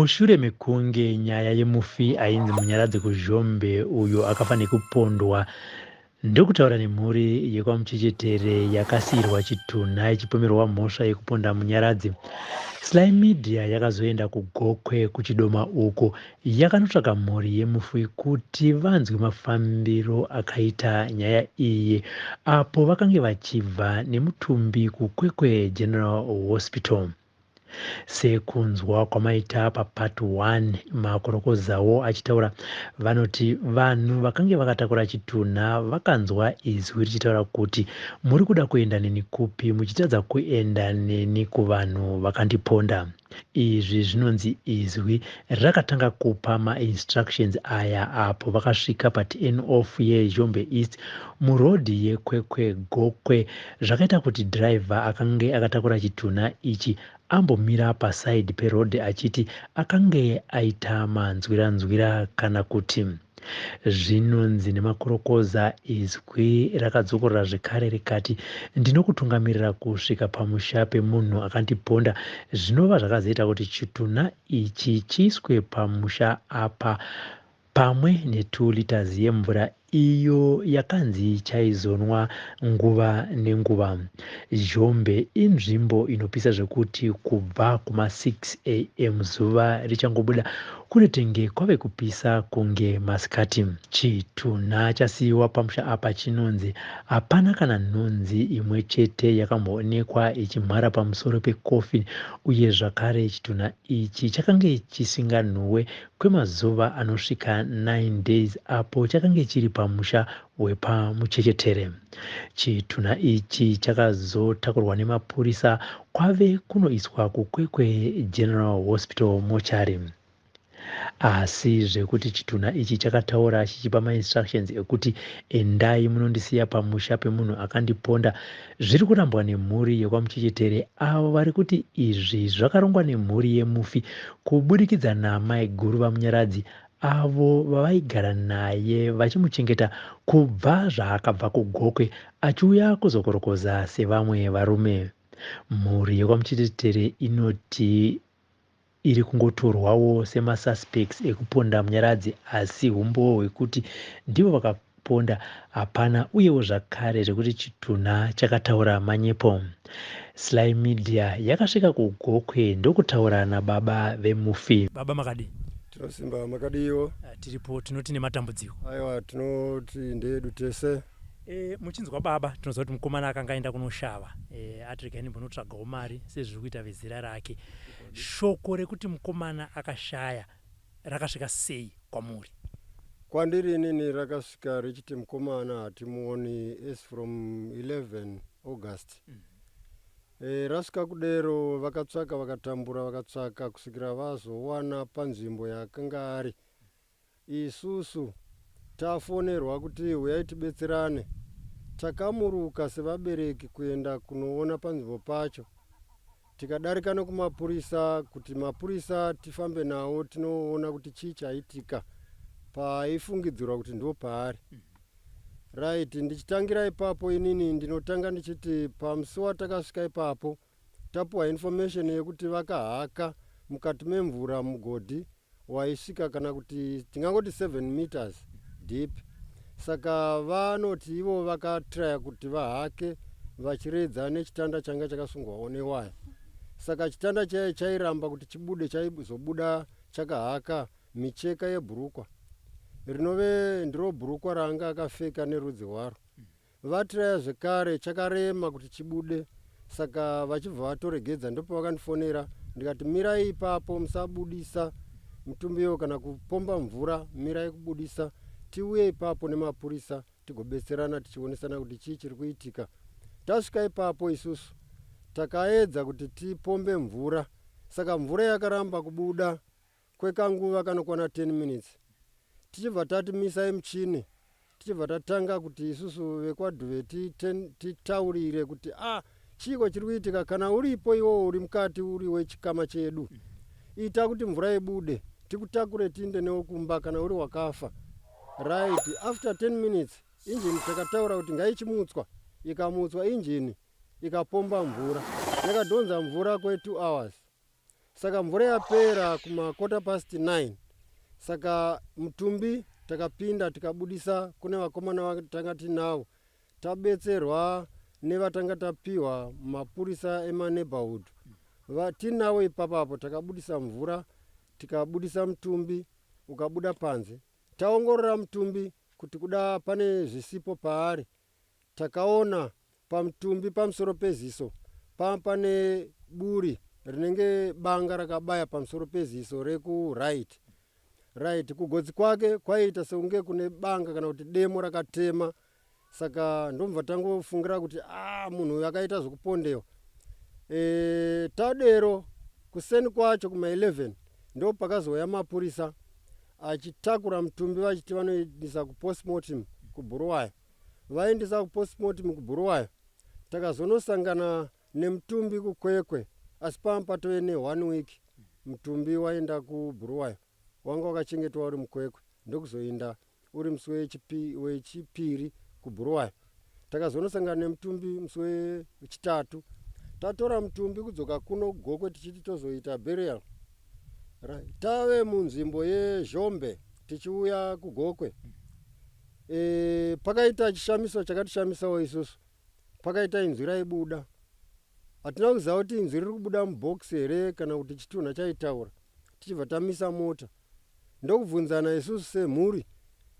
Mushure mekunge nyaya yemufi ainzi Munyaradzi Kuzhombe uyo akafa nekupondwa ndokutaura nemhuri yekwaMuchechetere yakasiirwa chitunha ichipomerwa mhosva yekuponda Munyaradzi, Sly Media yakazoenda kuGokwe kuChidoma uko yakanotsvaga mhuri yemufi kuti vanzwe mafambiro akaita nyaya iyi apo vakange vachibva nemutumbi kuKwekwe General Hospital. Sekunzwa kwamaita papart 1 makorokozawo achitaura vanoti vanhu vakange vakatakura chitunha vakanzwa izwi richitaura kuti muri kuda kuenda neni kupi muchitadza kuenda neni kuvanhu vakandiponda. Izvi zvinonzi izwi rakatanga kupa mainstructions aya apo vakasvika paturn off yeZhombe East muroad yeKwekwe Gokwe zvakaita kuti driver akange akatakura chitunha ichi ambomira paside peroad achiti akange aita manzwira-nzwira kana kuti Zvinonzi nemakorokoza izwi rakadzokorora zvekare rikati, Ndinokutungamirira kusvika pamusha pemunhu akandiponda zvinova zvakazoita kuti chitunha ichi chiiswe pamusha apa pamwe ne2 litres yemvura iyo yakanzi chaizonwa nguva nenguva. Zhombe inzvimbo inopisa zvekuti kubva kuma 6 am zuva richangobuda kunetenge kwave kupisa kunge masikati. Chitunha chasiiwa pamusha apa chinonzi hapana kana nhunzi imwe chete yakamboonekwa ichimhara pamusoro pecoffin uye zvakare chitunha ichi chakange chisinganhuwe kwemazuva anosvika 9 days apo chakange chiri pamusha wepaMuchechetere. Chitunha ichi chakazotakurwa nemapurisa kwave kunoiswa kuKwekwe General Hospital Mortuary. Asi zvekuti chitunha ichi chakataura chichipa mainstructions ekuti endai munondisiya pamusha pemunhu akandiponda zviri kurambwa nemhuri yekwaMuchechetere avo vari kuti izvi zvakarongwa nemhuri yemufi kuburikidza naamaiguru vaMunyaradzi avo vavaigara naye vachimuchengeta kubva zvaakabva kuGokwe achiuya kuzokorokoza sevamwe varume. Mhuri yekwaMuchechetere inoti iri kungotorwawo semasuspects ekuponda Munyaradzi asi humbowo hwekuti ndivo vakaponda hapana uyewo zvakare zvekuti chitunha chakataura manyepo. Sly Media yakasvika kuGokwe ndokutaura nababa vemufi. Baba makadii? Tinosimba makadiiwo? Tiripo tinoti nematambudziko. Aiwa tinoti ndeedu tese. E, muchinzwa baba tinoziva kuti mukomana akanga aenda kunoshava e, ati regai ndimbonotsvagawo mari sezviri kuita vezera rake. Shoko rekuti mukomana akashaya rakasvika sei kwamuri? Kwandiri inini rakasvika richiti mukomana hatimuoni as from 11 August. E, rasvika kudero vakatsvaka vakatambura vakatsvaka kusvikira vazowana panzvimbo yaakanga ari. Isusu tafonerwa kuti huyai tibetserane, takamuruka sevabereki kuenda kunoona panzvimbo pacho tikadarika nekumapurisa kuti mapurisa tifambe nawo tinoona kuti chii chaitika paaifungidzirwa kuti ndipo paari. Right, ndichitangira ipapo inini ndinotanga ndichiti pamusi watakasvika ipapo Tapuwa information yekuti vakahaka mukati memvura mugodhi waisvika kana kuti tingangoti 7 meters deep. Saka vanoti ivo vakatraya kuti vahake vachiredza nechitanda changa chakasungwawo newaya. Saka chitanda chaiye chairamba kuti chibude chaizobuda chakahaka micheka yebhurukwa rinove ndiro bhurukwa raanga akapfeka nerudzi rwaro. Vatiraya zvekare chakarema kuti chibude saka vachibva vatoregedza ndopavakandifonera ndikati mirai ipapo musabudisa mutumbi iwo kana kupomba mvura mirai kubudisa tiuye ipapo nemapurisa tigobetserana tichionesana kuti chii chiri kuitika tasvika ipapo isusu takaedza kuti tipombe mvura saka mvura yakaramba kubuda Kwekanguva kanokwana 10 minutes tichibva tati misai muchini tichibva tatanga kuti isusu vekwaDhuve titaurire kuti ah chiiko chiri kuitika kana uripo iwowo uri mukati uri wechikama chedu ita kuti mvura ibude tikutakure tiinde newe kumba kana uri wakafa right after 10 minutes injini takataura kuti ngaichimutswa ikamutswa injini ikapomba mvura yakadhonza mvura kwe 2 hours. Saka mvura yapera kuma 9:15, saka mutumbi takapinda tikabudisa kune vakomana vatanga tinavo, tabetserwa nevatanga tapiwa mapurisa emaneighborhood tinavo ipapapo. Takabudisa mvura, tikabudisa mutumbi, ukabuda panze. Taongorora mutumbi kuti kuda pane zvisipo paari, takaona pamutumbi pamusoro peziso pane buri rinenge banga rakabaya pamusoro peziso rekuright. Right, kugotsi kwake kwaiita sekunge kune banga kana kuti demo rakatema. Saka ndomubva tangofungira kuti a ah, munhu uyu akaita zvekupondewa. Tadero kuseni kwacho kuma11 ndo pakazouya mapurisa achitakura mutumbi vachiti vanoendesa kupostmortem kuBhuruwayo. Vaendesa kupostmortem kuBhuruwayo, takazonosangana nemutumbi kuKwekwe, asi pamba patove ne1 week mutumbi waenda kuBhuruwayo. Wanga wakachengetwa uri muKwekwe, ndokuzoenda uri musi wechipiri kuBhuruwayo. Takazonosangana nemutumbi musi wechitatu. Tatora mutumbi kudzoka kuno Gokwe tichiti tozoita burial, tave munzvimbo yeZhombe tichiuya kuGokwe, pakaita chishamiso chakatishamisawo isusu. Pakaita inzwi raibuda. Hatina kuziva kuti inzwi riri kubuda mubhokisi here kana kuti chitunha chaitaura. Tichibva tamisa mota, ndokubvunzana isusu semhuri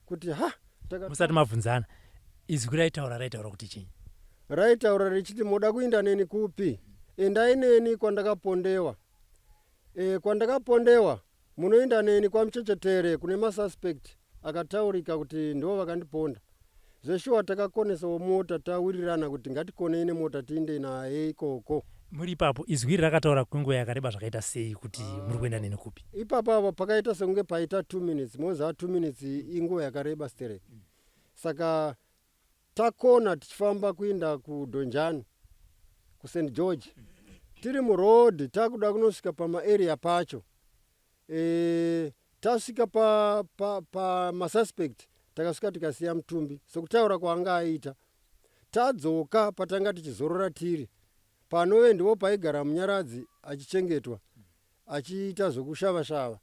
kuti ha Musati mabvunzana, izwi raitaura raitaura kuti chii? Raitaura richiti, "Moda kuinda neni kupi? Endai neni kwandakapondewa. Kwandakapondewa munoenda neni kwaMuchechetere kune masuspect akataurika kuti ndo vakandiponda." Zveshuwa takakonesawo mota, tawirirana kuti ngatikonei nemota tiinde naye ikoko. Muri ipapo, izwi iri rakataura kwenguva yakareba zvakaita sei kuti muri kuenda neni kupi? Ipapo apo pakaita sekunge paita 2 minutes. Moziva 2 minutes inguva yakareba sterek. Saka takona tichifamba kuinda kuDhonjani, kuSt George, tiri muroad takuda kunosvika pamaarea pacho, tasvika pamasuspect pa, pa takasvika tikasiya mutumbi sokutaura kwaanga aita. Tadzoka patanga tichizorora tiri panove ndipo paigara Munyaradzi achichengetwa achiita zvokushava-shava,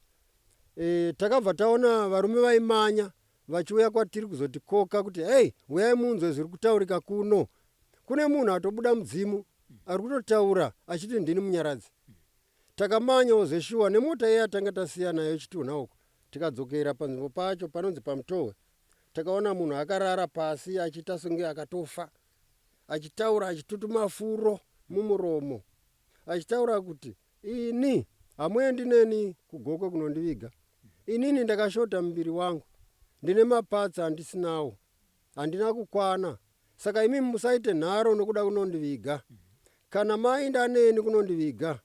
takabva taona varume vaimanya vachiuya kwatiri kuzotikoka kuti, "Hei, uyai munzwe zviri kutaurika kuno. Kune munhu atobuda mudzimu ari kutotaura achiti ndini Munyaradzi." Takamanyawo zveshuwa nemota iya tanga tasiya nayo chitunha uko, tikadzokera panzvimbo pacho panonzi paMutohwe. Takaona munhu akarara pasi achiita senge akatofa, achitaura achitutuma furo mumuromo, achitaura kuti, "Ini hamuendi neni kuGokwe kunondiviga. Inini ndakashota muviri wangu, ndine maparts andisinawo, handina kukwana. Saka imimi musaite nharo nokuda kunondiviga. Kana maenda neni kunondiviga,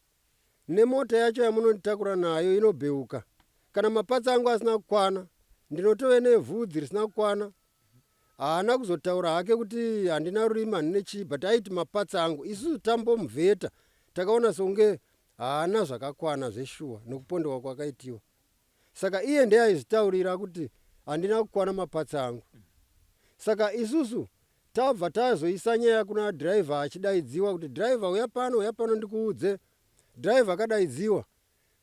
nemota yacho yamunonditakura nayo inobheuka. Kana maparts angu asina kukwana, ndinotove nevhudzi risina kukwana." Haana kuzotaura hake kuti handina rurimi, handine chii, but aiti maparts angu. Isusu tambomuvheta, takaona sekunge haana zvakakwana zveshuwa nokupondewa kwakaitiwa. Saka iye ndiye aizvitaurira kuti handina kukwana maparts angu. Saka isusu tabva tazoisa nyaya kuna dhiraivha achidaidziwa kuti, "Dhiraivha, uya pano, uya pano ndikuudze." Dhiraivha akadaidziwa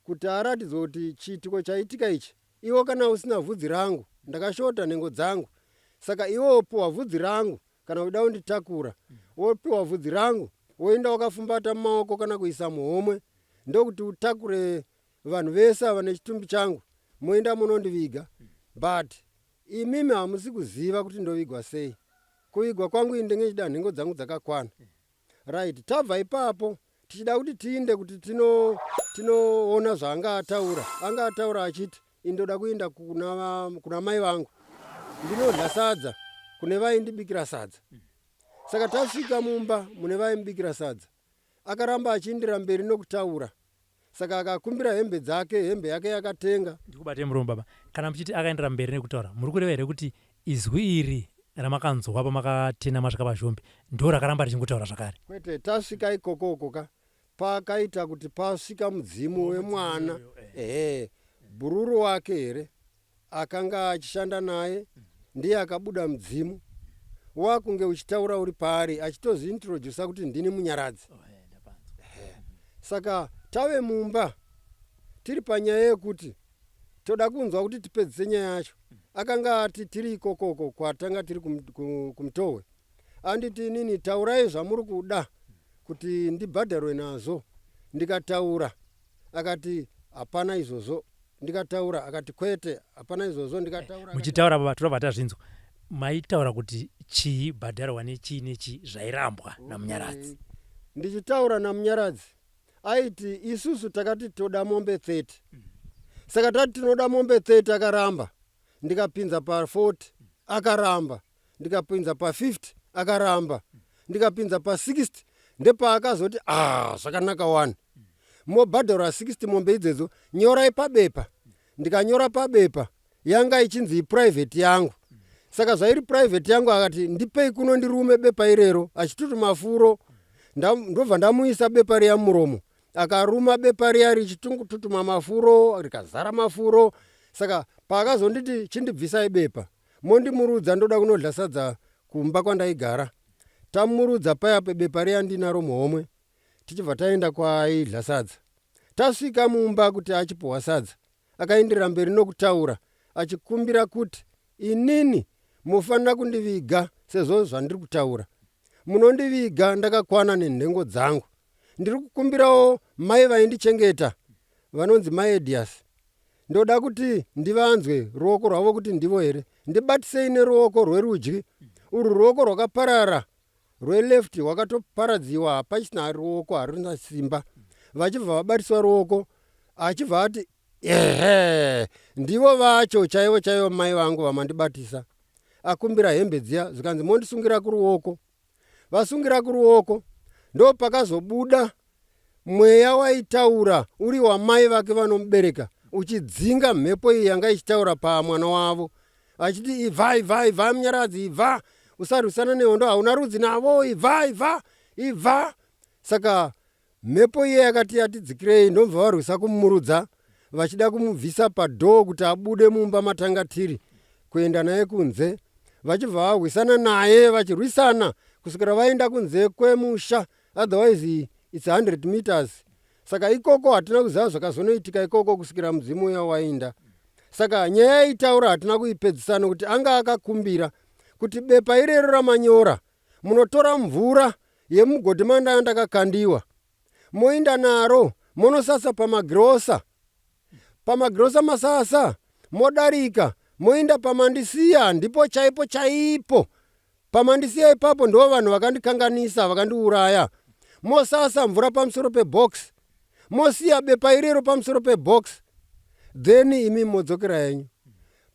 kuti aratidzwe kuti chiitiko chaitika ichi, iwo kana usina vhudzi rangu, ndakashota nhengo dzangu, saka iwe wopiwa vhudzi rangu kana uchida kunditakura, wopiwa vhudzi rangu, woenda wakafumbata mumaoko kana kuisa muhomwe, ndokuti utakure vanhu vese ava nechitumbi changu moenda munondiviga. But imimi hamusi kuziva kuti ndovigwa sei. Kuvigwa kwangu ini ndenge chida nhengo dzangu dzakakwana." Right, tabva ipapo tichida kuti tiinde kuti tinoona tino zvaanga ataura. Anga ataura achiti, "Indoda kuinda kuna mai vangu, ndinodya sadza kune vaindibikira sadza." Saka tasvika mumba mune vaimubikira sadza, akaramba achiindira mberi nokutaura. Saka akakumbira hembe dzake, hembe yake yakatenga. Ndikubate muromo baba. Kana muchiti akaendera mberi nekutaura, muri kureva here kuti izwi iri ramakanzwa pamakatena masvika paZhombe ndo rakaramba richingotaura zvakare? Kwete, tasvika ikokoko ka pakaita kuti pasvika mudzimu wemwana, ehe, bhururu wake here akanga achishanda naye, ndiye akabuda mudzimu wakunge uchitaura uri paari achitozviintrodusa kuti ndini Munyaradzi. Saka tave mumba. Tiri panyaya yekuti toda kunzwa kuti tipedzise nyaya yacho. Akanga ati tiri ikokoko kwatanga tiri kuMutohwe. Anditi inini taurai zvamuri kuda kuti ndibhadharwe nazvo. Ndikataura akati hapana izvozvo. Ndikataura akati kwete hapana izvozvo. Ndikataura Muchitaura baba, tobva tazvinzwa. Maitaura kuti chii bhadharwa nechii nechii zvairambwa naMunyaradzi? Ndichitaura naMunyaradzi aiti isusu takati toda mombe 30. Saka tati tinoda mombe 30 akaramba. Ndikapinza pa40 akaramba. Ndikapinza pa50 akaramba. Ndikapinza pa60 ndepaakazoti ah zvakanaka wani. Mobhadharwa 60 mombe idzedzo nyorai pabepa. Ndikanyora pabepa yanga ichinzi iprivate yangu. Saka zvairi private yangu akati ndipei kuno ndirume bepa irero achitutu mafuro. Ndobva ndamuisa bepa riya muromo. Akaruma bepa riya richitutuma mafuro rikazara mafuro. Saka paakazonditi chindibvisai bepa mondimurudza ndoda kunodla sadza kumba kwandaigara. Tamurudza paya bepa riya ndinaro muhomwe tichibva taenda kwaaidla sadza. Tasvika mumba kuti achipuhwa sadza akaenderera mberi nokutaura achikumbira kuti inini mufanira kundiviga sezvo zvandiri kutaura. Munondiviga ndakakwana nenhengo dzangu. Ndiri kukumbirawo mai vaindichengeta vanonzi mai Edias. Ndoda kuti ndivanzwe ruoko rwavo kuti ndivo here. Ndibatisei neruoko rwerudyi. Urwu ruoko rwakaparara rweleft rwakatoparadziwa hapachisina ruoko haruna simba. Vachibva vabatiswa ruoko achibva ati ehe ndivo vacho chaivo chaivo mai vangu vamandibatisa. Akumbira hembe dziya zvikanzi mondisungira kuruoko. Vasungira kuruoko ndopakazobuda mweya waitaura uri wamai vake vanomubereka uchidzinga mhepo iyi yanga ichitaura pamwana wavo vachiti ibva ibva ibva Munyaradzi ibva usarwisana nehondo hauna rudzi navo ibva ibva ibva. Saka mhepo iye yakati yatidzikirei ndobva varwisa kumurudza vachida kumubvisa padhoo kuti abude mumba matanga tiri kuenda naye kunze. Vachibva varwisana naye vachirwisana kusvikira vaenda kunze kwemusha, otherwise it's 100 meters. Saka ikoko hatina kuziva zvakazonoitika ikoko kusvikira mudzimu uya wainda. Saka nyaya yaitaura hatina kuipedzisa nokuti anga akakumbira kuti bepa irero ramanyora munotora mvura yemugodhi mandanga ndakakandiwa moinda naro monosasa pamagirosa. Pamagirosa masasa modarika moinda pamandisiya ndipo chaipo chaipo pamandisiya ipapo ndo vanhu vakandikanganisa vakandiuraya. Mosasa mvura pamusoro pebox mosiya bepa irero pamusoro pebox then imi modzokera henyu.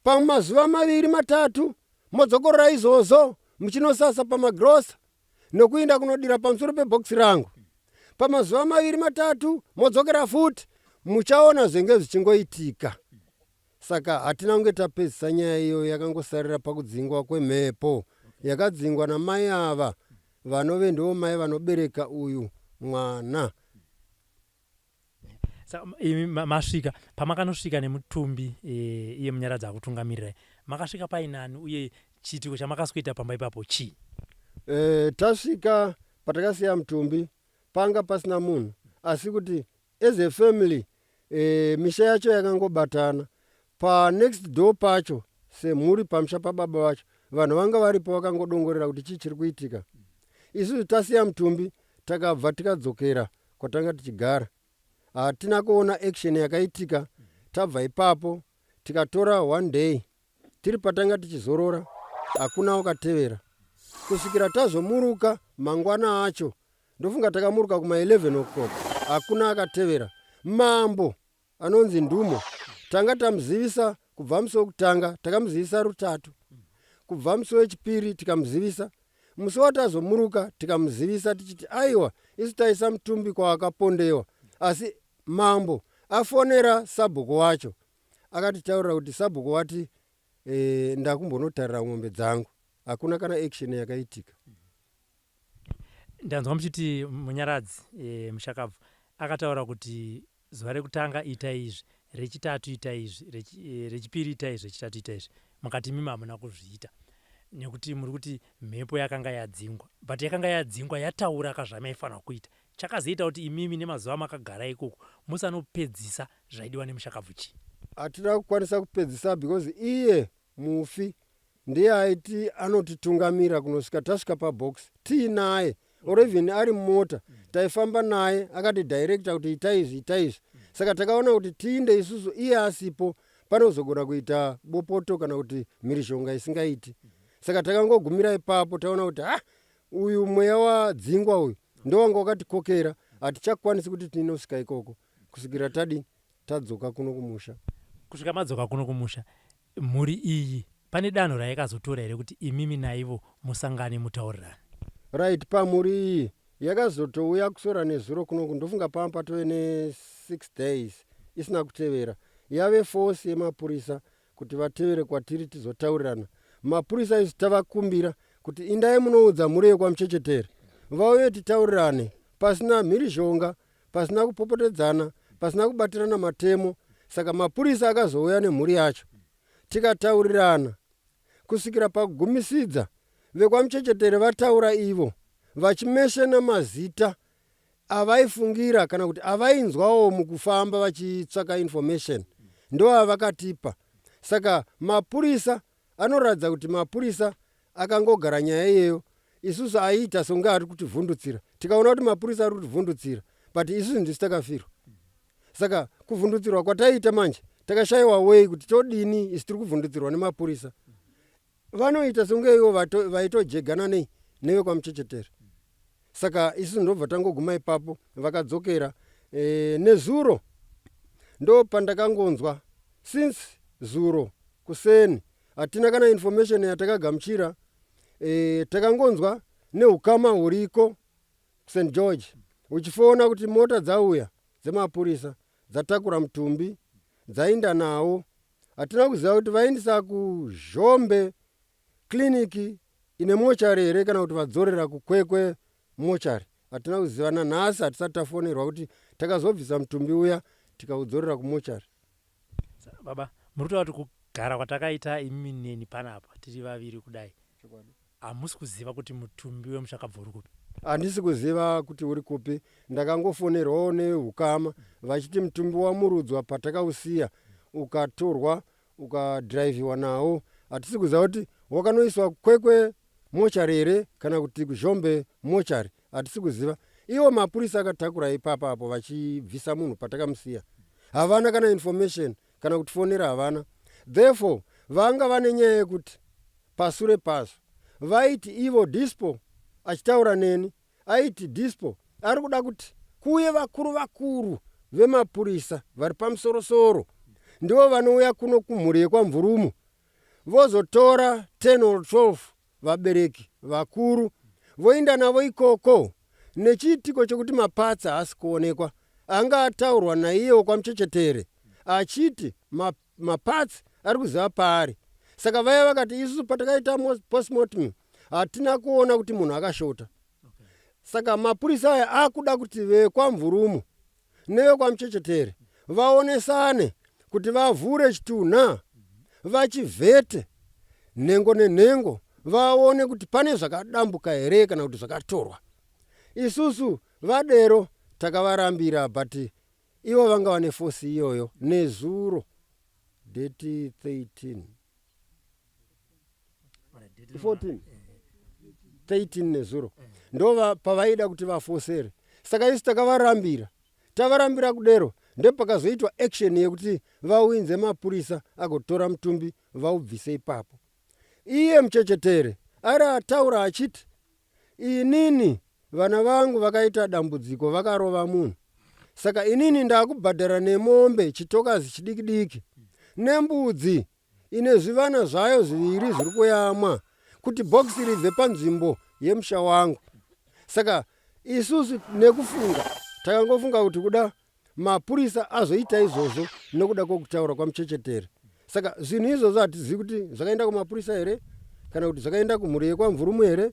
Pamazuva maviri matatu modzokorora izvozvo muchinosasa pamagirosa nokuinda kunodira pamusoro pebhokisi rangu. Pamazuva maviri matatu modzokera futi muchaona zvenge zvichingoitika. Saka hatina kunge tapedzisa nyaya iyoyo yakangosarira pakudzingwa kwemhepo yakadzingwa namai ava vanove ndivo mai vanobereka uyu mwana. Saka imi masvika pamakanosvika nemutumbi iye Munyaradzi akutungamirirai makasvika painani uye chiitiko chamakaswita pamba ipapo chii? Tasvika patakasiya mutumbi panga pasina munhu asi kuti as a family misha yacho yakangobatana. Panext door pacho semhuri pamusha pababa vacho vanhu vanga varipo vakangodongorera kuti chii chiri kuitika. Isusu tasiya mutumbi takabva tikadzokera kwatanga tichigara. Hatina kuona action yakaitika. Tabva ipapo tikatora one day tiri patanga tichizorora hakuna wakatevera kusvikira tazomuruka mangwana acho. Ndofunga takamuruka kuma 11 o'clock hakuna akatevera. Mambo anonzi Ndumo tanga tamuzivisa kubva musi wekutanga takamuzivisa rutatu kubva musi wechipiri tikamuzivisa musi watazomuruka tikamuzivisa tichiti aiwa isu taisa mutumbi kwaakapondewa. Asi mambo afonera sabhuku wacho akatitaurira kuti sabhuku wati ndakumbonotarira mombe dzangu. Hakuna kana action yakaitika. Ndanzwa muchiti Munyaradzi mushakabvu akataura kuti zuva rekutanga itai izvi, rechitatu itai izvi, rechipiri itai izvi, rechitatu itai izvi. Mukati imimi hamuna kuzviita nekuti muri kuti mhepo yakanga yadzingwa, but yakanga yadzingwa yataura ka zvamaifanira kuita. Chakazoita kuti imimi nemazuva amakagara ikoko musanopedzisa zvaidiwa nemushakabvu chii? Hatina kukwanisa kupedzisa because iye mufi ndiye aiti anotitungamira kunosvika tasvika pabox tiinaye or even ari mumota taifamba naye akati director kuti itai izvi itai izvi. Saka takaona kuti tiinde isusu iye asipo panozogona kuita bopoto kana kuti mhirizhonga isingaiti. Saka takangogumira ipapo taona kuti ha uyu mweya wadzingwa uyu ndowanga wakatikokera hatichakwanisi kuti tinosvika ikoko kusvikira tadi tadzoka kuno kumusha. Kusvika madzoka kuno kumusha mhuri iyi pane danho rayakazotora here kuti imimi naivo musangane mutaurirane? Right pamhuri iyi yakazotouya kusora nezuro kunoku ndofunga pamba patove ne 6 days isina kutevera yave force yemapurisa kuti vatevere kwatiri tizotaurirana. Mapurisa isu tavakumbira kuti indai munoudza mhuri yekwaMuchechetere vauye titaurirane pasina mhirizhonga pasina kupopotedzana pasina kubatirana matemo. Saka mapurisa akazouya nemhuri yacho tikataurirana kusvikira pakugumisidza vekwaMuchechetere vataura ivo vachimeshena mazita avaifungira kana kuti avainzwawo mukufamba vachitsvaka information ndoavakatipa. Saka mapurisa anoratidza kuti mapurisa akangogara nyaya iyeyo isusu aiita sekunge ari kutivhundutsira tikaona kuti mapurisa ari kutivhundutsira but isusu ndisu takafirwa. Saka kuvhundutsirwa kwataiita manje takashayiwa way kuti todini isu tiri kuvhundutsirwa nemapurisa. Vanoita sekunge ivo vaitojegana nei nevekwaMuchechetere. Saka isusu ndobva tangoguma ipapo vakadzokera e, nezuro ndo pandakangonzwa since zuro kuseni hatina kana information yatakagamuchira e, takangonzwa neukama huriko kuSt George uchifona kuti mota dzauya dzemapurisa dzatakura mutumbi dzainda nawo. Hatina kuziva kuti vaindisa kuZhombe clinic ine mochari here kana kuti vadzorera kuKwekwe mochari. Hatina kuziva nanhasi hatisati tafonerwa kuti takazobvisa mutumbi uya tikaudzorera kumochari. Baba, muri kutaura kuti kugara kwatakaita imimi neni panapa tiri vaviri kudai hamusi kuziva kuti mutumbi wemushakabvu uri kupi? Handisi kuziva kuti uri kupi. Ndakangofonerwawo nehukama vachiti mutumbi wamurudzwa patakausiya ukatorwa ukadhiraivhiwa nawo. Hatisi kuziva kuti wakanoiswa kuKwekwe mochari here kana kuti kuZhombe mochari. Hatisi kuziva. Iwo mapurisa akatakura ipapa apo vachibvisa munhu patakamusiya. Havana kana information kana kutifonera havana. Therefore vanga vane nyaya yekuti pasure pazvo vaiti ivo Dispo achitaura neni aiti Dispo ari kuda kuti kuuye vakuru vakuru vemapurisa vari pamusoro soro ndivo vanouya kuno kumhuri yekwaMvurumu vozotora 10 or 12 vabereki vakuru voinda navo ikoko nechiitiko chokuti mapatsi haasi kuonekwa anga ataurwa naiye wokwaMuchechetere achiti maparts ari kuziva paari. Saka vaya vakati isusu patakaita postmortem hatina kuona kuti munhu akashota. Saka mapurisa aya akuda kuti vekwaMvurumu nevekwaMuchechetere vaonesane kuti vavhure chitunha vachivhete nhengo nenhengo vaone kuti pane zvakadambuka here kana kuti zvakatorwa. Isusu vadero takavarambira but Ivo vanga vane force iyoyo nezuro date 13 14 13 nezuro ndo pavaida kuti vafosere saka isu takavarambira tavarambira kudero ndopakazoitwa action yekuti vawinze mapurisa agotora mutumbi vaubvise ipapo iye muchechetere ari ataura achiti Inini vana vangu vakaita dambudziko vakarova munhu saka inini ndakubhadhara nemombe chitokazi chidiki diki nembudzi ine zvivana zvayo zviviri zviri kuyamwa kuti bhokisi ribve panzvimbo yemusha wangu. Saka isusu nekufunga takangofunga kuti kuda mapurisa azoita izvozvo nokuda kwokutaura kwaMuchechetere. Saka zvinhu izvozvo hatizivi kuti zvakaenda kumapurisa here kana kuti zvakaenda kumhuri yekwaMvurumu here,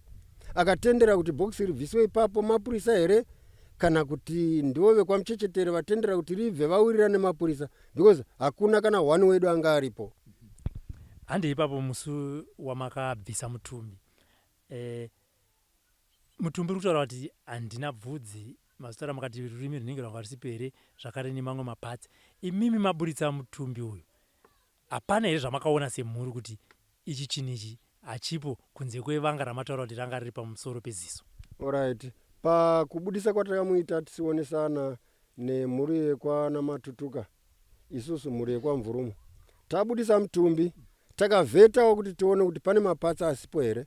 akatendera kuti bhokisi ribviswe ipapo mapurisa here kana kuti ndivo vekwaMuchechetere vatendera kuti ribve vawirira nemapurisa because hakuna kana one wedu anga aripo. Handi ipapo musi wamakabvisa mutumbi eh, mutumbi uri kutaura kuti handina bvudzi. Mazitaura makati rurimi runenge rwanga rusipo here zvakare nemamwe maparts. Imimi maburitsa mutumbi uyu hapana here zvamakaona semhuri kuti ichi chinhu ichi hachipo kunze kwevanga ramataura kuti ranga riri pamusoro peziso? Alright, pakubudisa kwatakamuita tichionesana nemhuri yekwana Matutuka, isusu mhuri yekwaMvurumo, tabudisa mutumbi takavhetawo kuti tione kuti pane mapatsi asipo here.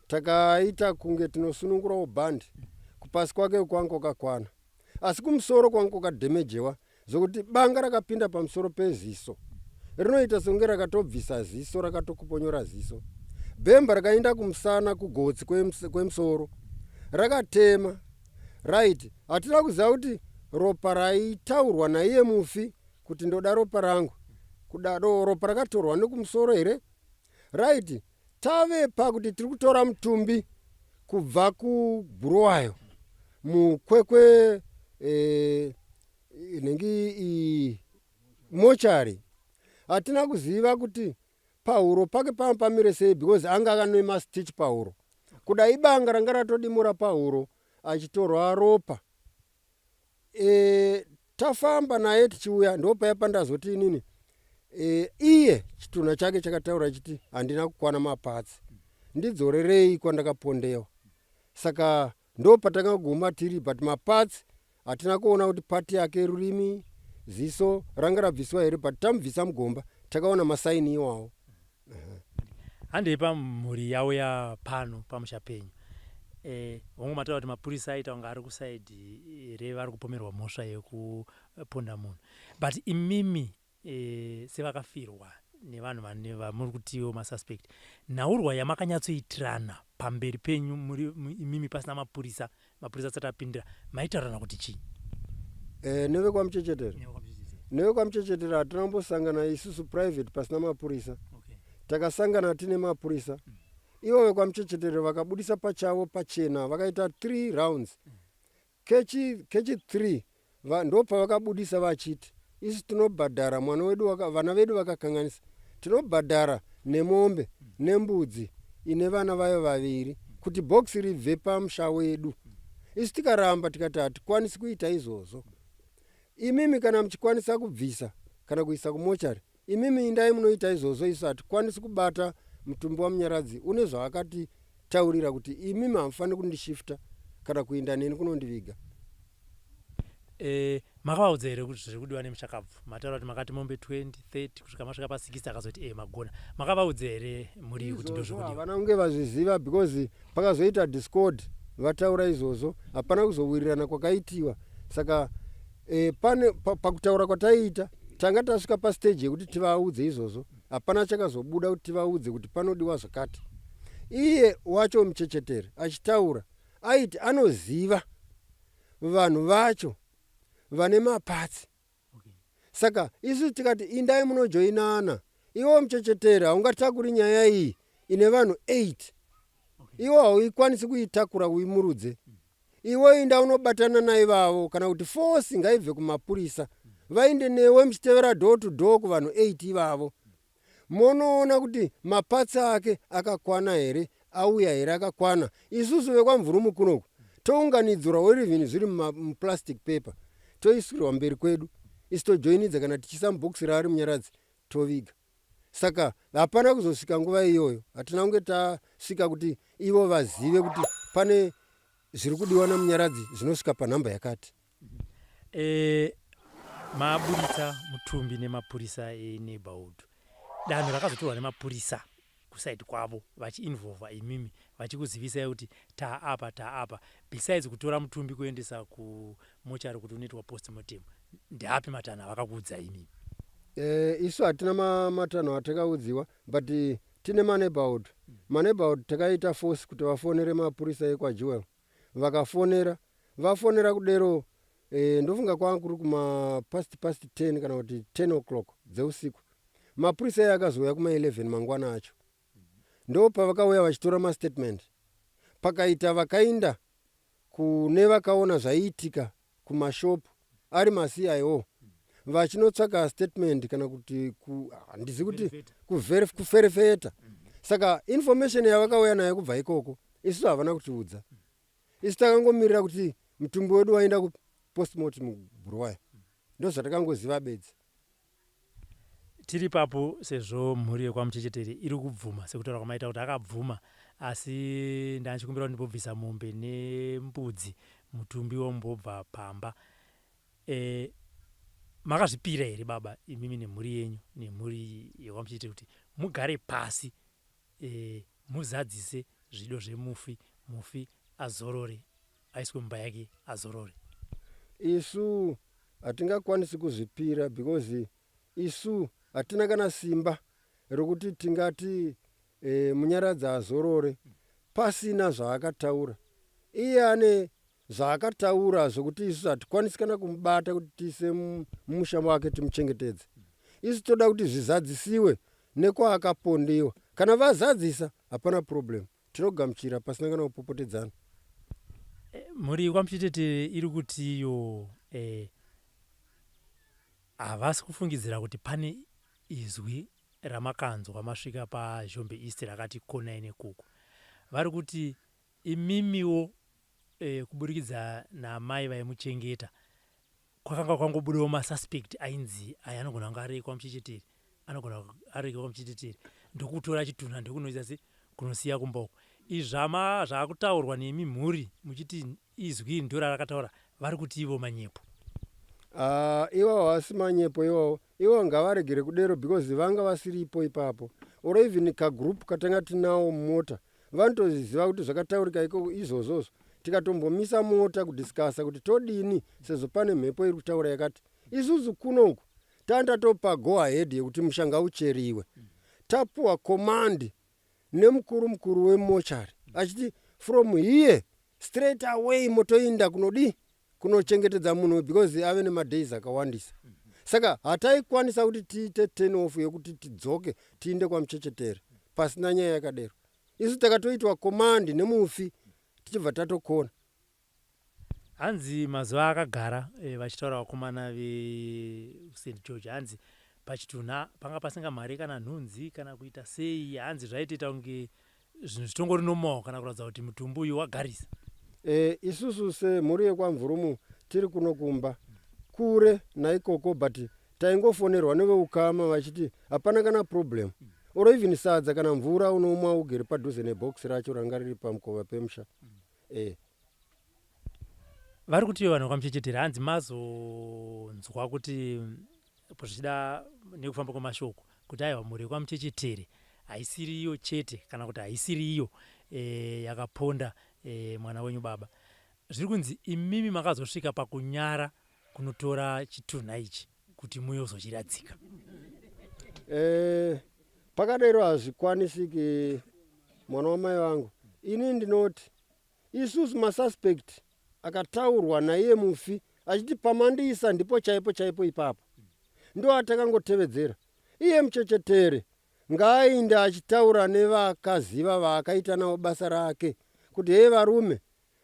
Takaita kunge tinosunungurawo bhandi, kupasi kwake kwanga kwakakwana asi kumusoro kwanga kwakadhemejewa zvokuti banga rakapinda pamusoro peziso rinoita sekunge rakatobvisa ziso, rakatokuponyora ziso. Bhemba rakaenda kumusana kugotsi kwemusoro rakatema. Right, hatina kuziva kuti ropa raitaurwa naiye mufi kuti ndoda ropa rangu, kudaro ropa rakatorwa nekumusoro here? Right, tave pakuti tiri kutora mutumbi kubva kuBhuruwayo muKwekwe inenge iyi mochari. Hatina kuziva kuti pahuro pake panga pamire sei because anga akane mastitch pahuro, kuda ibanga ranga ratodimura pahuro achitorwa ropa. Tafamba naye tichiuya, ndopaya pandazoti inini iye chitunha chake chakataura chiti handina kukwana mapatsi, ndidzorerei kwandakapondewa. Saka ndo patakaguma tiri, but mapatsi hatina kuona kuti pati yake rurimi, ziso ranga rabviswa here, but tamubvisa mugomba takaona masaini iwawo. Handei pamhuri yauya pano pamusha penyu. Hongu mataura kuti mapurisa aita kunge ari kusaidi revari kupomerwa mhosva yekuponda munhu, but imimi sevakafirwa nevanhu vamuri kutiwo masuspect, nhaurwa yamakanyatsoitirana pamberi penyu muri imimi pasina mapurisa, mapurisa asati apindira, maitaurirana kuti chii? Nevekwamuchechetera nevekwamuchechetera hatina kumbosangana isusu private pasina mapurisa. Takasangana tine mapurisa. Ivo vekwamuchechetere vakabudisa pachavo pachena, vakaita 3 rounds. Kechi kechi 3 ndopavakabudisa vachiti isu tinobhadhara mwana wedu, vana vedu vakakanganisa, tinobhadhara nemombe nembudzi ine vana vayo vaviri kuti bhokisi ribve pamusha wedu. Isu tikaramba tikati hatikwanisi kuita izvozvo. Imimi kana muchikwanisa kubvisa kana kuisa kumochari, imimi indai munoita izvozvo. Isu hatikwanisi kubata mutumbi waMunyaradzi une zvaakatitaurira kuti imimi hamufaniri kundishifta kana kuinda neni kunondiviga. Makavaudza here kuti zviri kudiwa nemushakabvu? Mataura kuti makati mombe 20, 30 kusvika masvika pa60, akazoti magona. Makavaudza here mhuri kuti ndo Izvozvo zviri kudiwa? Havana kunge vazviziva because pakazoita discord vataura izvozvo, hapana kuzowirirana kwakaitiwa. Saka pane pakutaura kwataiita tanga tasvika pastage yekuti tivaudze izvozvo, hapana chakazobuda kuti tivaudze kuti panodiwa zvakati. Iye wacho muchechetere achitaura aiti anoziva vanhu vacho vane mapatsi. Saka isu tikati indai munojoinana, iwo muchechetere haungatakuri nyaya iyi ine vanhu 8. Iwo hauikwanisi kuitakura uimurudze. Iwe inda unobatana naivavo, kana kuti force ngaibve kumapurisa vainde newe muchitevera door to door kuvanhu 8 ivavo, monoona kuti mapatsi ake akakwana here, auya here akakwana. Isusu vekwaMvurumu kunoku tounganidzirwa even zviri muplastic paper, toisirwa mberi kwedu, isu tojoinidza kana tichiisa mubhokisi raari Munyaradzi toviga. Saka hapana kuzosvika nguva iyoyo, hatina kunge tasvika kuti ivo vazive kuti pane zviri kudiwa naMunyaradzi zvinosvika panhamba yakati. Maburitsa mutumbi nemapurisa eneighborhood, danho rakazotorwa nemapurisa kusaidi kwavo vachiinvolva imimi vachikuzivisai kuti taapa taapa, besides kutora mutumbi kuendesa kumochari kuti unoitwa postmortem, ndeapi matanho avakakuudzai imimi? Isu hatina matanho atakaudziwa, but tine maneighborhood. Maneighborhood takaita force kuti vafonere mapurisa ekwaJewel. Vakafonera, vafonera kudero ndofunga kwanga kuri kuma past 10 kana kuti 10 o'clock dzeusiku. Mapurisa iye akazouya kuma 11 mangwana acho, ndo pavakauya vachitora mastatement. Pakaita vakainda kune vakaona zvaiitika kumashopu ari maCIO vachinotsvaka statement kana kuti handizi kuti kuferefeta. Saka information yavakauya nayo kubva ikoko isu havana kutiudza. Isu takangomirira kuti Mutumbi wedu waenda kupostmortem kuBulawayo. Ndozvatakangoziva bedzi. Tiri papo, sezvo mhuri yekwaMuchechetere iri kubvuma sekutaura kwamaita kuti akabvuma, asi ndanchikumbira kuti ndimbobvisa mombe nembudzi, mutumbi wombobva pamba. Makazvipira here baba, imimi nemhuri yenyu nemhuri yekwaMuchechetere, kuti mugare pasi muzadzise zvido zvemufi, mufi azorore, aiswe mumba yake azorore? Isu hatingakwanisi kuzvipira because isu hatina kana simba rokuti tingati Munyaradzi azorore pasina zvaakataura. Iye ane zvaakataura zvokuti isusu hatikwanisi kana kumubata kuti tiise mumusha wake timuchengetedze. Isu toda kuti zvizadzisiwe nekwaakapondiwa. Kana vazadzisa, hapana problem, tinogamuchira pasina kana kupopotedzana. Mhuri yekwaMuchechetere iri kuti iyo havasi kufungidzira kuti pane izwi ramakanzwa masvika paZhombe East rakati konai nekuku. Vari kuti imimiwo kuburikidza naamai vaimuchengeta kwakanga kwangobudawo masuspect ainzi aya anogona kunge ari ekwaMuchechetere, anogona ari ekwaMuchechetere, ndokutora chitunha ndokunoisa se kunosiya kumba uko. Izvi zvakutaurwa nemi mhuri muchiti izwi iri ndiro rarakataura, vari kuti ivo manyepo. Ah, iwawo hasi manyepo iwawo. Iwo ngavaregere kudero because vanga vasiripo ipapo, or even kagroup katanga tinawo mumota vanotoziva kuti zvakataurika ikoko izvozvozvo. Tikatombomisa mota kudiscussa kuti todini sezvo pane mhepo iri kutaura yakati. Isusu kunoku tanga tatopa go ahead yekuti musha ngaucheriwe. Tapuwa command nemukuru mukuru wemochari achiti from here straight away motoinda kunodii, kunochengetedza munhu, because ave nemadays akawandisa. Saka hataikwanisa kuti tiite turn off yekuti tidzoke tiinde kwaMuchechetere pasina nyaya yakadero. Isu takatoitwa command nemufi tichibva tatokona. Hanzi mazuva akagara vachitaura vakomana veSt George, hanzi pachitunha panga pasingamhari kana nhunzi kana kuita sei. Hanzi zvaitoita kunge zvinhu zvitongori normal kana kuratidza kuti mutumbi uyu wagarisa. Isusu semhuri yekwaMvurumu tiri kuno kumba kure naikoko, but taingofonerwa neveukama vachiti hapana kana problem, or even sadza kana mvura unomwa ugere padhuze nebhokisi racho ranga riri pamukova pemusha. Vari kuti vanhu vakamuchechetere, hanzi mazonzwa kuti zvichida nekufamba kwemashoko kuti aiwa, mhuri yekwaMuchechetere haisiri iyo chete kana kuti haisiri iyo yakaponda mwana wenyu baba. Zviri kunzi imimi makazosvika pakunyara kunotora chitunha ichi kuti muyozochiradzika. Pakadero hazvikwanisiki, mwana wamai vangu. Ini ndinoti isusu masuspect akataurwa naiye mufi achiti pamandiisa ndipo chaipo chaipo ipapo, ndo atakangotevedzera. Iye Muchechetere ngaainde achitaura nevakaziva vaakaita navo basa rake kuti, "Hei varume,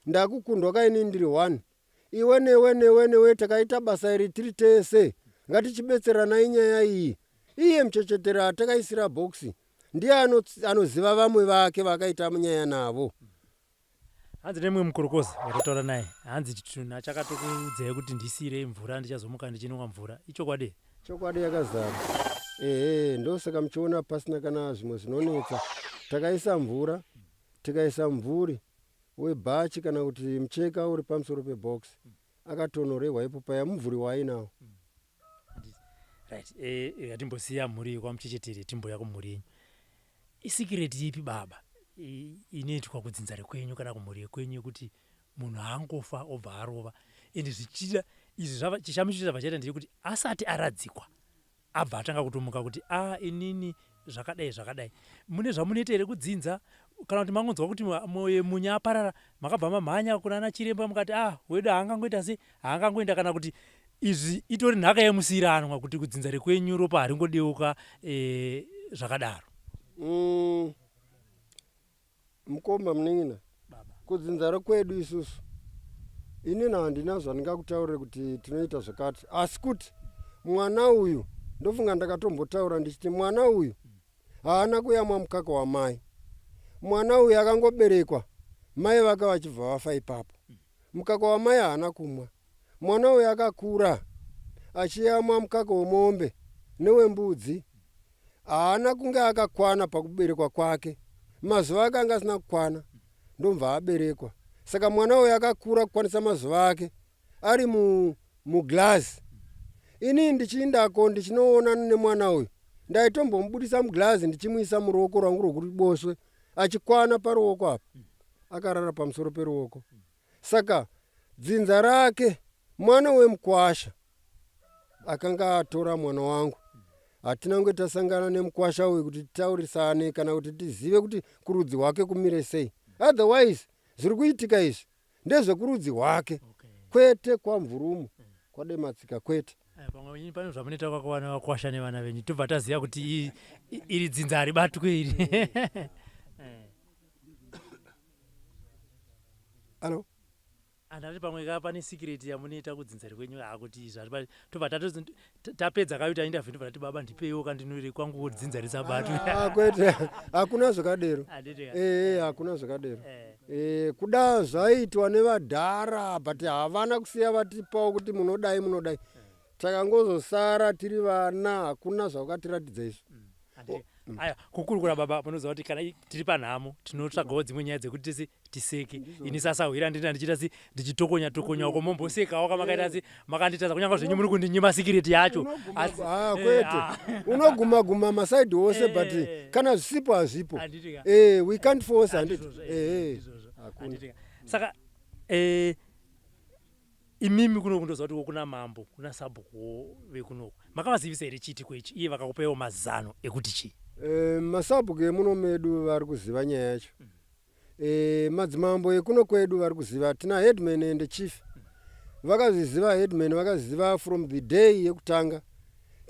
ndakukundwa kaini, ndiri one. Iwe newe newe newe takaita basa iri tiri tese, ngatichibetseranai nyaya iyi." Iye Muchechetere atakaisira bhokisi ndiye anoziva vamwe vake vakaita nyaya navo. Hanzi nemumwe mukorokoza watataura naye, hanzi chitunha chakatokuudzai kuti ndisiyirei mvura, ndichazomuka ndichinwa mvura. Ichokwadi? Chokwadi yakazara, ehe. Ndosaka muchiona pasina kana zvimwe zvinonetsa. Takaisa mvura, tikaisa mvuri webhachi kana kuti mucheka uri pamusoro pebhokisi, akatonorehwa ipo paya mumvuri waainawo. Right, ngatimbosiya mhuri yekwaMuchechetere, timboya kumhuri yenyu. Isecret ipi baba inoitwa kudzinza rekwenyu kana kumhuri yekwenyu yekuti munhu haangofa obva arova? Ende zvichida izvi chishamiso chabva chaita ndechekuti asati aradzikwa abva atanga kutomuka kuti a inini zvakadai zvakadai. Mune zvamunoita here kudzinza, kana kuti mangonzwa kuti munya aparara makabva mamhanya kuna ana chiremba mukati a wedu haangangoita sei, haangangoenda, kana kuti izvi itori nhaka yemusiyiranwa kuti kudzinza rekwenyu ropa haringodeuka zvakadaro? Mukoma munin'ina, kudzinza rekwedu isusu, inini handina zvandingakutaurire kuti tinoita zvakati, asi kuti mwana uyu, ndofunga ndakatombotaura ndichiti mwana uyu haana kuyamwa mukaka wamai. Mwana uyu akangoberekwa, mai vake vachibva vafa ipapo. Mukaka wamai haana kumwa. Mwana uyu akakura achiyamwa mukaka wemombe newembudzi. Haana kunge akakwana pakuberekwa kwake. Mazuva ake anga asina kukwana ndomva aberekwa. Saka mwana uyu akakura kukwanisa mazuva ake ari muglazi. Ini ndichiindako ndichinoonana nemwana uyu ndaitombomubudisa muglazi ndichimuisa muruoko rwangu rwokuruboswe achikwana paruoko apa akarara pamusoro peruoko. Saka dzinza rake mwana wemukwasha akanga atora mwana wangu hatina kunge tasangana nemukwasha uyu kuti titaurisane kana kuti tizive kuti kurudzi hwake kumire sei. Otherwise zviri kuitika izvi ndezvekurudzi hwake kwete kwaMvurumu kwaDematsika kwete. Pamwe ini pane zvamunoita kwakwana vakwasha nevana venyu tobva taziva kuti iri dzinza haribatwe iri. Alo? Andati pamwe ka pane secret yamunoita kudzinza rekwenyu akuti izvi hatipa tobva tapedza kaita interview tobva tati baba ndipeiwo kandinure kwangu dzinza risabatwe. Ah, kwete hakuna zvakadero. Eh, hakuna zvakadero. Eh, kuda zvaitwa nevadhara but havana kusiya vatipawo kuti munodai munodai. Takangozosara tiri vana hakuna zvakatiratidza izvi. Aya kukurukura baba munoziva kuti kana tiri panhamo tinotsvagawo dzimwe nyaya dzekuti tese tiseke. Ini sasahwira ndina ndichiita si ndichitokonya tokonya uko mombosekawo kamakaita si makanditadza kunyange zvenyu muri kundinyima sikireti yacho. Asi kwete. Unoguma guma masaidi ose but kana zvisipo hazvipo. We can't force handiti. Hakuna. Saka imimi kuno kundoziva kuti kuna mambo kuna sabhuku vekunoku makavazivisa here chiitiko ichi iye vakakupaiwo mazano ekuti chii? Masabhuku emuno medu vari kuziva nyaya yacho. Madzimambo ekuno kwedu vari kuziva. Tina headman and chief vakazviziva. Headman vakaziva from the day yekutanga.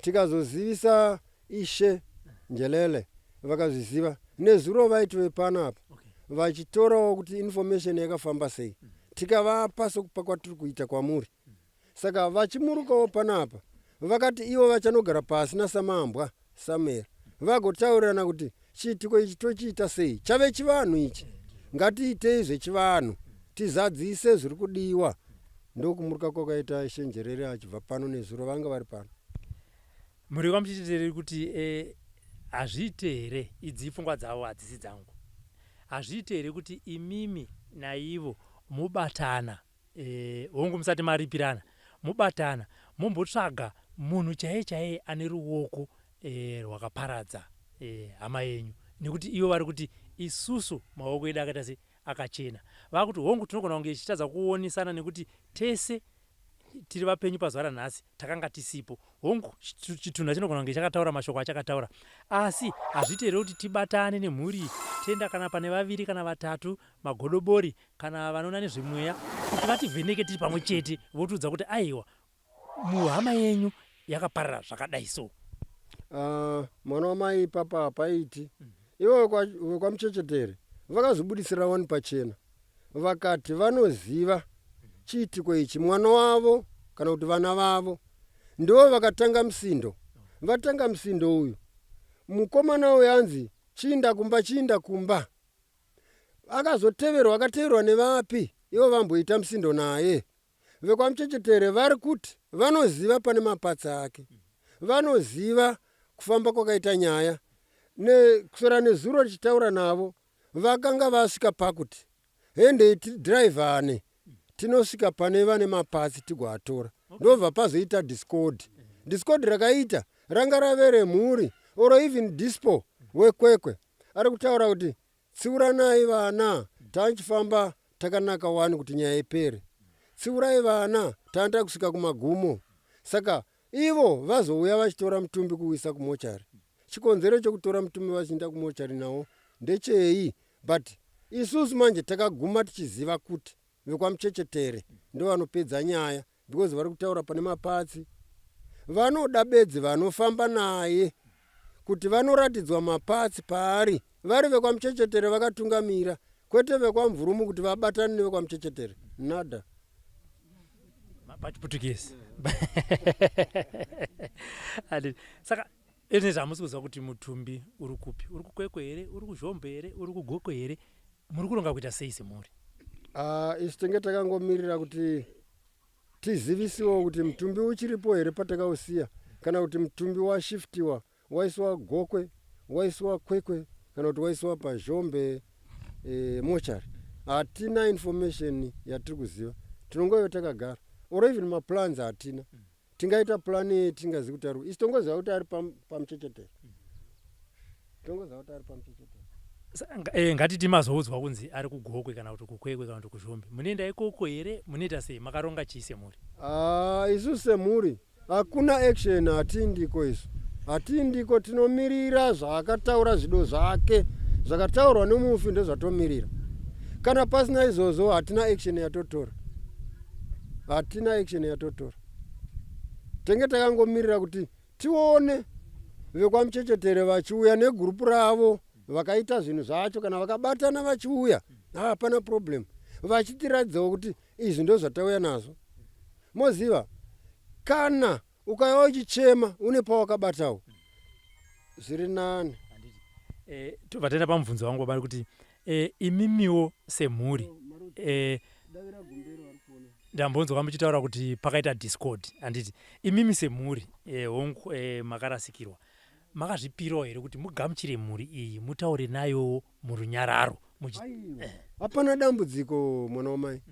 Tikazozivisa Ishe Njelele vakazviziva. Nezuro vaitove panapa vachitorawo kuti information yakafamba sei. Tikavapa sekupa kwatiri kuita kwamuri. Saka vachimurukawo panapa vakati ivo vachanogara pasi naSamambwa Samuel vagotaurirana kuti chiitiko ichi tochiita sei. Chave chivanhu ichi, ngatiitei zvechivanhu tizadzise zviri kudiwa. Ndokumuruka kwakaita Ishe Njerere achibva pano nezuro vanga vari pano. Mhuri yekwaMuchechetere iri kuti hazviite here, idzi ipfungwa dzavo hadzisi dzangu, hazviite here kuti imimi naivo mubatana, hongu musati maripirana, mubatana mombotsvaga munhu chaiye chaiye ane ruoko rwakaparadza hama yenyu, nekuti ivo vari kuti isusu maoko edu akaita se akachena. Vakuti hongu tinogona kunge tichitadza kuonesana nekuti tese tiri vapenyu pazuva ranhasi takanga tisipo. Hongu chitunha chinogona kunge chakataura mashoko achakataura, asi hazviite here kuti tibatane nemhuri iyi toenda kana pane vaviri kana vatatu magodobori kana vanoona nezvemweya kuti vativheneke tiri pamwe chete votiudza kuti aiwa muhama yenyu yakaparara zvakadai so. Mwana wamai ipapa hapaiti. Ivo vekwaMuchechetere vakazvibudisira wani pachena vakati vanoziva chiitiko ichi, mwana wavo kana kuti vana vavo ndivo vakatanga musindo. Vatanga musindo uyu, mukomana uyu anzi chiinda kumba, chiinda kumba. Akazoteverwa, akateverwa nevapi ivo vamboita musindo naye. VekwaMuchechetere vari kuti vanoziva pane mapatsa ake, vanoziva kufamba kwakaita nyaya. Kuswera nezuro tichitaura navo vakanga vasvika pakuti hendei tidhiraivhane tinosvika pane vane mapatsi tigoatora. Ndobva pazoita discord. Discord rakaita ranga rave remhuri or even dispo weKwekwe ari kutaura kuti tsiuranai vana tanchifamba takanaka wani kuti nyaya ipere. Tsiurai vana tanda kusvika kumagumo. Saka ivo vazouya vachitora mutumbi kuuisa kumochari. Chikonzero chekutora mutumbi vachienda kumochari nawo ndechei? But isusu manje takaguma tichiziva kuti vekwaMuchechetere ndovanopedza nyaya because vari kutaura pane mapatsi. Vanoda bedzi vanofamba naye kuti vanoratidzwa mapatsi paari vari vekwaMuchechetere vakatungamira, kwete vekwaMvurumu kuti vabatane nevekwaMuchechetere. Nada. PachiPutukezi. Saka izvi hamusi kuziva kuti mutumbi uri kupi? Uri kuKwekwe here? Uri kuZhombe here? Uri kuGokwe here? Muri kuronga kuita sei semhuri? Ah, isu tenge takangomirira kuti tizivisiwewo kuti mutumbi uchiripo here patakausiya kana kuti mutumbi washiftiwa waisiwa Gokwe, waisiwa Kwekwe kana kuti waisiwa paZhombe e, mochari. Hatina information yatiri kuziva, tinongove takagara or even maplans hatina. Tingaita plan yei tingazivi kuti ari isu tongoziva kuti ari pamuchechetere, tongoziva kuti ari pamuchechetere. Ngatiti mazoudzwa kunzi ari kuGokwe kana kuti kuKwekwe kana kuti kuZhombe, munoenda ikoko here? Munoita sei? Makaronga chii semhuri? Ah, isu semhuri hakuna action, hatiindiko isu, hatiindiko. Tinomirira zvaakataura, zvido zvake zvakataurwa nemufi ndezvatomirira. Kana pasina izvozvo hatina action yatotora, hatina action yatotora. Tenge takangomirira kuti tione vekwamuchechetere vachiuya negurupu ravo vakaita zvinhu zvacho. Kana vakabatana vachiuya, hapana problem, vachitiradzawo kuti izvi ndo zvatauya nazvo. Moziva kana ukauya uchichema une pawakabatawo zviri nani. Tobva taenda pamubvunzo wangu baba kuti imimiwo semhuri, ndambonzwa muchitaura kuti pakaita discord, handiti? Imimi semhuri, hongu, makarasikirwa, makazvipirawo here kuti mugamuchire mhuri iyi, mutaure nayowo murunyararo? Hapana dambudziko, mwana wamai.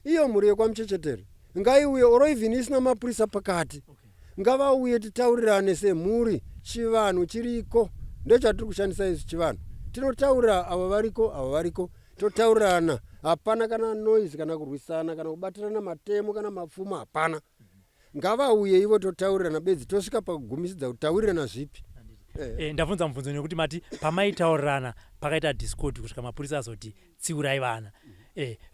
Iyo mhuri yekwamuchechetere ngaiuye, or even isina mapurisa pakati, ngavauye titaurirane semhuri. Chivanhu chiriko, ndochatiri kushandisa isu, chivanhu. Tinotaurira ava variko, ava variko, totaurirana. Hapana kana noise kana kurwisana kana kubatirana matemo kana mapfumo, hapana. Ngavauye ivo, totaurirana bedzi, tosvika pakugumisidza kuti taurirana zvipi. Ndabvunza mubvunzo nekuti mati pamaitaurirana pakaita discord kusvika mapurisa azoti tsiurai vana.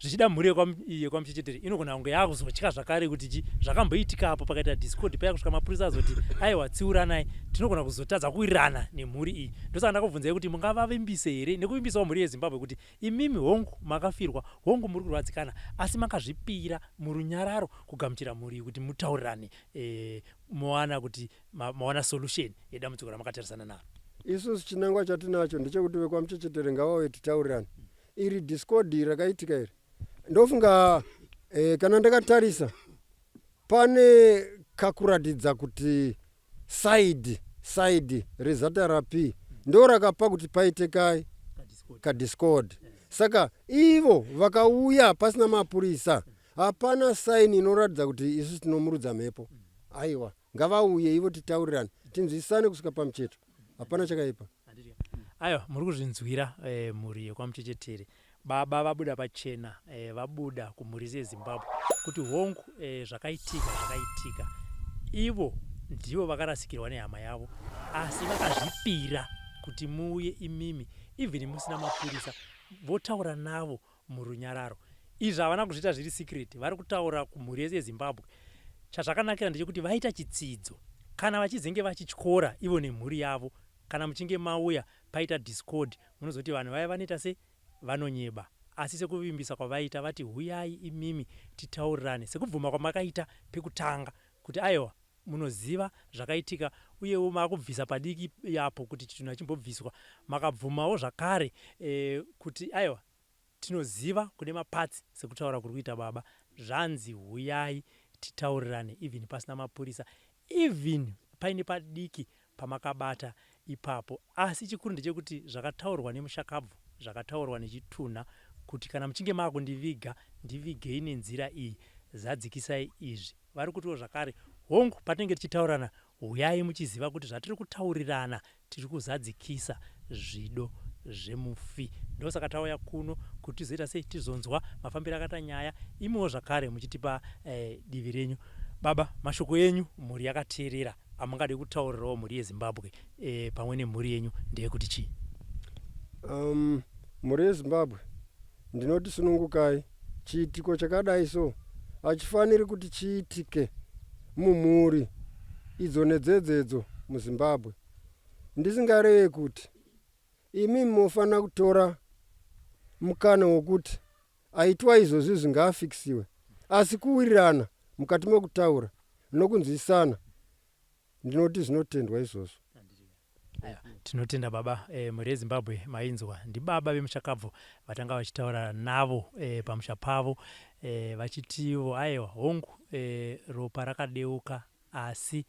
Zvichida mhuri yekwamuchechetere inogona kunge yakuzotya zvakare kuti chi zvakamboitikapo pakaita discord paya kusvika mapurisa azoti aiwa, tsiuranai, tinogona kuzotadza kuwirirana nemhuri iyi. Ndosaka ndakubvunzai kuti mungavavimbise here nekuvimbisawo mhuri yeZimbabwe kuti imimi, hongu makafirwa, hongu muri kurwadzikana, asi makazvipira murunyararo kugamuchira mhuri iyi kuti mutaurirane, mowana kuti mawana solution yedambudziko ramakatarisana naro. Isusu chinangwa chatinacho ndechekuti vekwamuchechetere ngavauye titaurirane. Iri discord rakaitika iri, ndofunga kana ndakatarisa pane kakuratidza kuti side reZRP ndo rakapa kuti paite kai kadiscord. Saka ivo vakauya pasina mapurisa, hapana sign inoratidza kuti isusu tinomurudza mhepo. Aiwa, ngavauye ivo titaurirane, tinzwisisane kusvika pamucheto. Hapana chakaipa. Aiwa, muri kuzvinzwira, mhuri yekwamuchechetere. Baba vabuda pachena, vabuda kumhuri yeZimbabwe kuti hongu, zvakaitika zvakaitika. Ivo ndivo vakarasikirwa nehama yavo, asi vakazvipira kuti muuye imimi even musina mapurisa, votaura navo murunyararo. Izvi havana kuzviita zviri secret, vari kutaura kumhuri yese yeZimbabwe. Chazvakanakira ndechekuti vaita chitsidzo kana vachizenge vachityora ivo nemhuri yavo. Kana muchinge mauya paita discord, munozoti vanhu vaya vanoita se vanonyeba. Asi sekuvimbisa kwavaita, vati huyai imimi titaurirane, sekubvuma kwamakaita pekutanga kuti aiwa, munoziva zvakaitika, uyewo makubvisa padiki apo kuti chitunha chimbobviswa. Makabvumawo zvakare kuti aiwa, tinoziva kune maparts sekutaura kuri kuita baba. Zvanzi huyai titaurirane even pasina mapurisa, even paine padiki pamakabata ipapo. Asi chikuru ndechekuti zvakataurwa nemushakabvu, zvakataurwa nechitunha kuti kana muchinge makundiviga, ndivigei nenzira iyi, zadzikisai izvi. Vari kutiwo zvakare hongu, patinenge tichitaurirana, huyai muchiziva kuti zvatiri kutaurirana tiri kuzadzikisa zvido zvemufi. Ndosaka tauya kuno kuti tizoita sei, tizonzwa mafambiro akaita nyaya, imiwo zvakare muchitipa divi renyu. Baba, mashoko enyu mhuri yakateerera amungade kutaurirawo mhuri yeZimbabwe pamwe nemhuri yenyu ndeyekuti chii? Mhuri yeZimbabwe, ndinoti sunungukai. Chiitiko chakadai so hachifaniri kuti chiitike mumhuri idzo nedzedzedzo muZimbabwe. Ndisingareve kuti imi mofanira kutora mukana wokuti aitwa izvozvi zvingaafikisiwe, asi kuwirirana mukati mekutaura nokunzwisisana, ndinoti zvinotendwa izvozvo. Aiwa, tinotenda baba. Mhuri yeZimbabwe, mainzwa ndibaba vemushakabvu vatanga vachitaura navo pamusha pavo, vachitivo aiwa, hongu, ropa rakadeuka, asi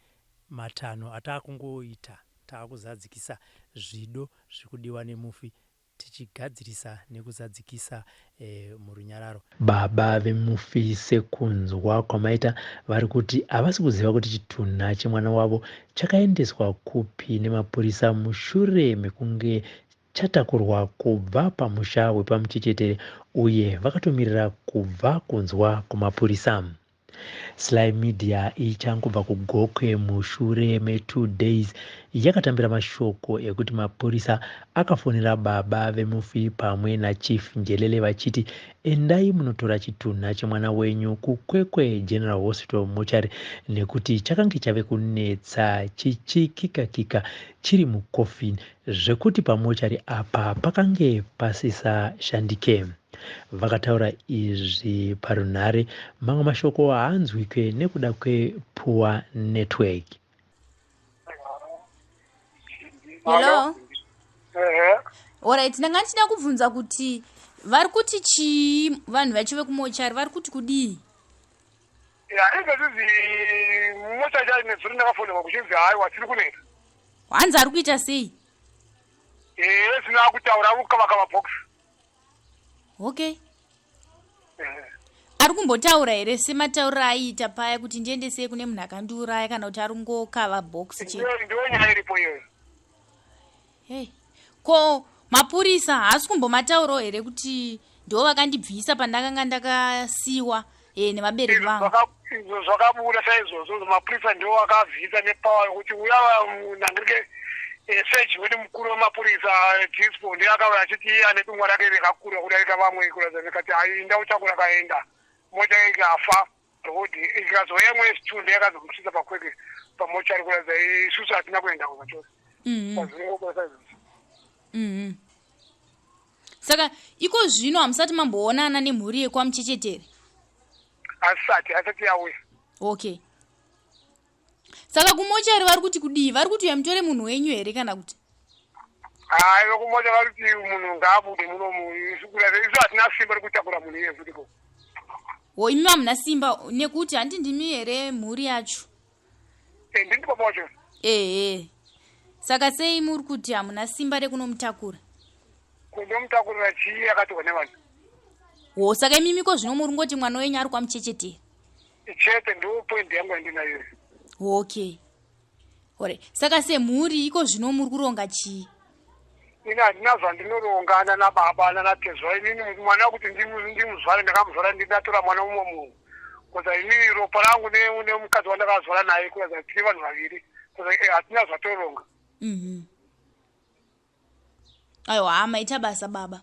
matanho ataakungoita taakuzadzikisa zvido zviri kudiwa nemufi, tichigadzirisa nekuzadzikisa murunyararo. Baba vemufi sekunzwa kwamaita vari kuti havasi kuziva kuti chitunha chemwana wavo chakaendeswa kupi nemapurisa mushure mekunge chatakurwa kubva pamusha wepaMuchechetere uye vakatomirira kubva kunzwa kumapurisa. Sly Media ichangobva kuGokwe mushure me2 days yakatambira mashoko ekuti mapurisa akafonera baba vemufi pamwe naChief Njelele vachiti endai munotora chitunha chemwana wenyu kuKwekwe General Hospital Mortuary nekuti chakange chave kunetsa chichikika-kika chiri mucoffin zvekuti pamochari apa pakange pasisashandike. Vakataura izvi parunhare, mamwe mashoko haanzwikwe nekuda kwepoor network. Hello. Alright, ndanga ndichida kubvunza kuti vari kuti chii vanhu vacho vekumochari, vari kuti kudii? Ya, izvezvi mochari chai nezuro ndakafonerwa kuchinzi haiwa, tiri kunetsa. Hanzi ari kuita sei? Ee, sina kutaura, ari kukavakava box. Okay, ari kumbotaura here sematauriro aiita paya kuti ndiendesei kune munhu akandiuraya, kana kuti ari kungokava box chete? Ndiyo nyaya iripo iyoyo. Hey, ko mapurisa haasi kumbomataurawo here kuti ndo vakandibvisa pandakanga ndakasiwa nevabereki vangu? Izvo zvakabuda saizvozvo, mapurisa ndo akabvisa nepower yokuti uya nangirike seji wedu mukuru wemapurisa dispo ndiye akauya achiti iye ane dumwa rake rakakura kudarika vamwe, kuratidza ndikati hai, utakura kaenda mota ikafa rodi ikazouya imwe yechitwo, ndiye akazomusvitsa paKwekwe pamochari, kuratidza isusu hatina kuenda zvachose. Pazvinongobuda saizvozvo. Saka iko zvino hamusati mamboonana nemhuri yekwaMuchechetere? Asati yauya. Okay, saka kumochari vari kuti kudii? Vari kuti uya mutore munhu wenyu here kana kuti? Hai, vekumocha vari kuti munhu ngaabude munomu. Isu kuratidza isu hatina simba rekutakura munhu iye futiko. Ho, imi hamuna simba nekuti handi ndimi here mhuri yacho? Ndini baba wacho. Ehe, saka sei muri kuti hamuna simba rekunomutakura? Kundomutakurira chii akatorwa nevanhu? Ho, saka imimiko zvino muri ngoti mwana wenyu ari kwaMuchechetere? Chete, ndo point yangu yandinayo. Okay, ore, saka semhuri iko zvino muri kuronga chii? Ini handina zvandinoronga nana baba nanatezva. Inini mwana kuti ndimuzvare, ndakamuzvara, ndindatora mwana mumwe munhu kuza inini ropa rangu nemukadzi wandakazvara naye, kuratidza tiri vanhu vaviri, kuza hatina zvatoronga. Aiwa, ha, maita basa baba.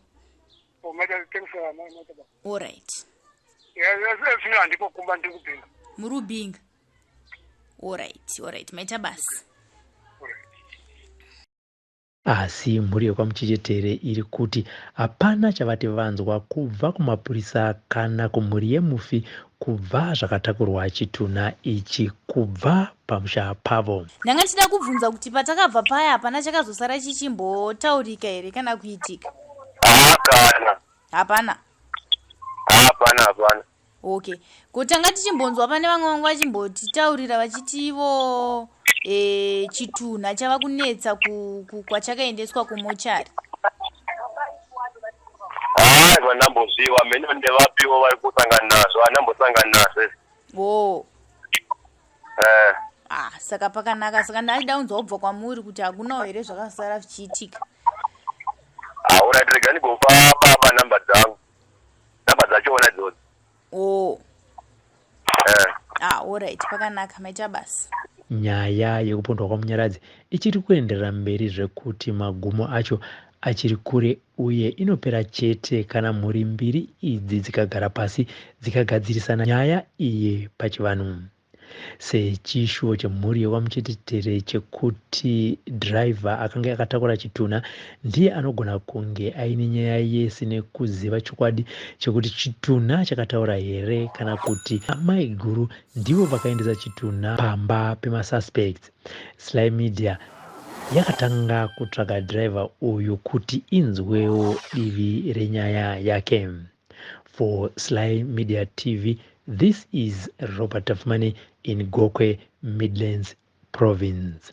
Oh, maita, thanks, maita basa. Alright. Zvino handipo kumba, ndiri kuBinga. Muri kuBinga, alright, maita basa. Asi mhuri yekwaMuchechetere iri kuti hapana chavati vanzwa kubva kumapurisa kana kumhuri yemufi kubva zvakatakurwa chitunha ichi kubva pamusha pavo. Ndanga ndichida kubvunza kuti patakabva paya hapana chakazosara chichimbotaurika here kana kuitika? Hakana. Hapana? Hapana, hapana. Okay, kutanga tichimbonzwa pane vamwe vangu vachimbotitaurira vachiti ivo chitunha chava kunetsa kwachakaendeswa kumochari. Hayi, vandamboziva mheno ndevapiwo vari kusangana nazvo, handambosangana nazvo izvi. O. Eh. Ah, saka pakanaka. Saka ndaida kunzwa kubva kwamuri kuti hakunawo here zvakasara zvichiitika. Alright, rega ndigopa baba namba dzangu, namba dzachona idzodzo. O. Eh. Ah, alright, pakanaka, maita basa. Nyaya yekupondwa kwaMunyaradzi ichiri kuenderera mberi zvekuti magumo acho achiri kure, uye inopera chete kana mhuri mbiri idzi dzikagara pasi dzikagadzirisana nyaya iyi pachivanhu, sechishuwo chemhuri yekwaMuchechetere chekuti dhiraivha akanga akatakura chitunha ndiye anogona kunge aine nyaya yese nekuziva chokwadi chekuti chitunha chakataura here kana kuti amai guru ndivo vakaendesa chitunha pamba pemasuspects. Sly Media. yakatanga kutsvaga dhiraivha uyu kuti inzwewo divi renyaya yake. For Sly Media TV, this is Robert Tafumani in Gokwe, Midlands Province.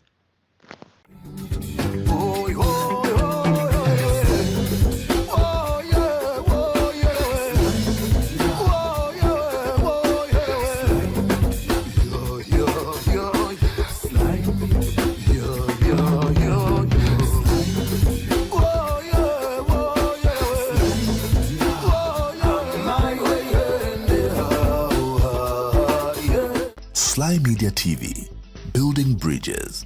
Sly Media TV, building bridges.